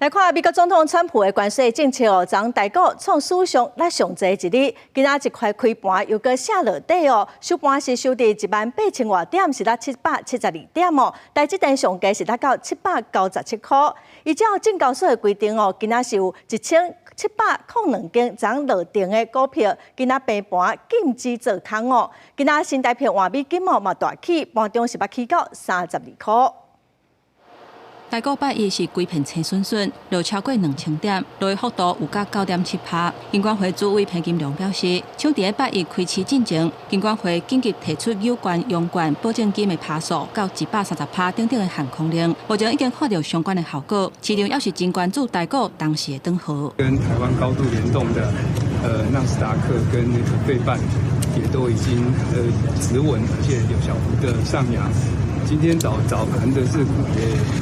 來看美國總統川普的關稅政策哦，昨台股創史上落上濟一日，今仔一塊開盤又閣瀉落底哦，收盤是收佇18,000外點，是落772點哦。台積電上低是落到797塊。依照證交所的規定哦，今仔是有1702間昨落定的股票，今仔平盤禁止做空哦。今仔新台幣換美金哦嘛大起，盤中是捌起到32塊。台股拜一是規片青筍筍，落超過2000點，落的幅度有甲9.7趴。金管會主委彭金龍表示，搶佇咧拜一開市進前，金管會緊急提出有關融券保證金的趴數到130趴等等的限空令，目前已經看到相關的效果，市場猶是真關注台股當時的轉好。跟台灣高度聯動的，納斯達克跟那個費半也都已經止穩，而且有小幅的上揚。今天早早盤的日股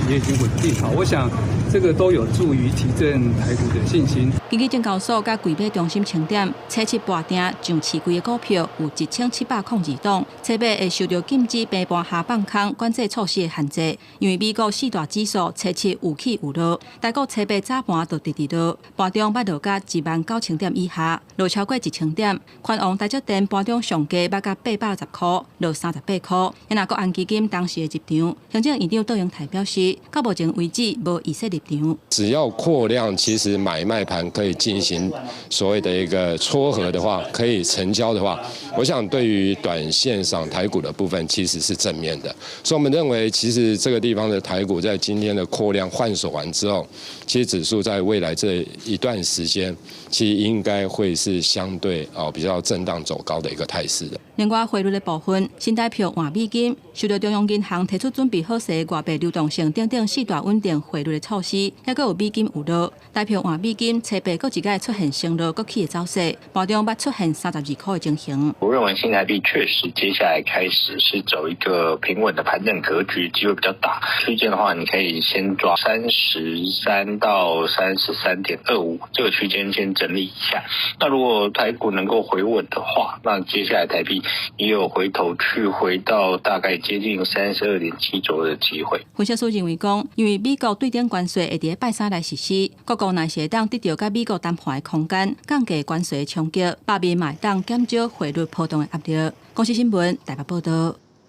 也已經穩定，好，我想這個都有助於提振台股的信心。根據證交所佮櫃買中心清點，初七盤定上市櫃的股票有1702檔，初八會受到禁止平盤下放空管制措施的限制。因為美國四大指數初七有起有落，台股初八早盤就直直落，盤中捌落到19,000點以下，落超過1000點。寬王台積電盤中上低捌到810塊，落38塊。若國安基金當時的入場，行政院長卓榮泰表示，到目前為止無意識入場。只要擴量，其實買賣盤可以進行所謂的一個撮合的話，可以成交的話，我想對於短線上台股的部分其實是正面的。所以我們認為，其實這個地方的台股在今天的擴量換手完之後，其實指數在未來這一段時間，其實應該會是相對哦比較震盪走高的一個態勢的。另外，匯率的部分，新台票換美金，受到中央銀行提出準備好勢外幣流動性等等四大穩定匯率的措施，猶閣有美金有落，台票換美金，初八閣一擺出現升落閣起的走勢，盤中捌出現32塊的情形。我認為新台幣確實接下來開始是走一個平穩的盤整格局，機會比較大。區間的話，你可以先抓33到33.25這個區間先整理一下。那如果台股能夠回穩的話，那接下來台幣也有回頭去回到大概接近32.7左右的機會。分析師認為講，因為美國對等關稅會佇拜三來實施，各國若是會當得著佮美國談判的空間，降低關稅的衝擊，罷免嘛會當減少匯率波動的壓力。公視新聞台北報導。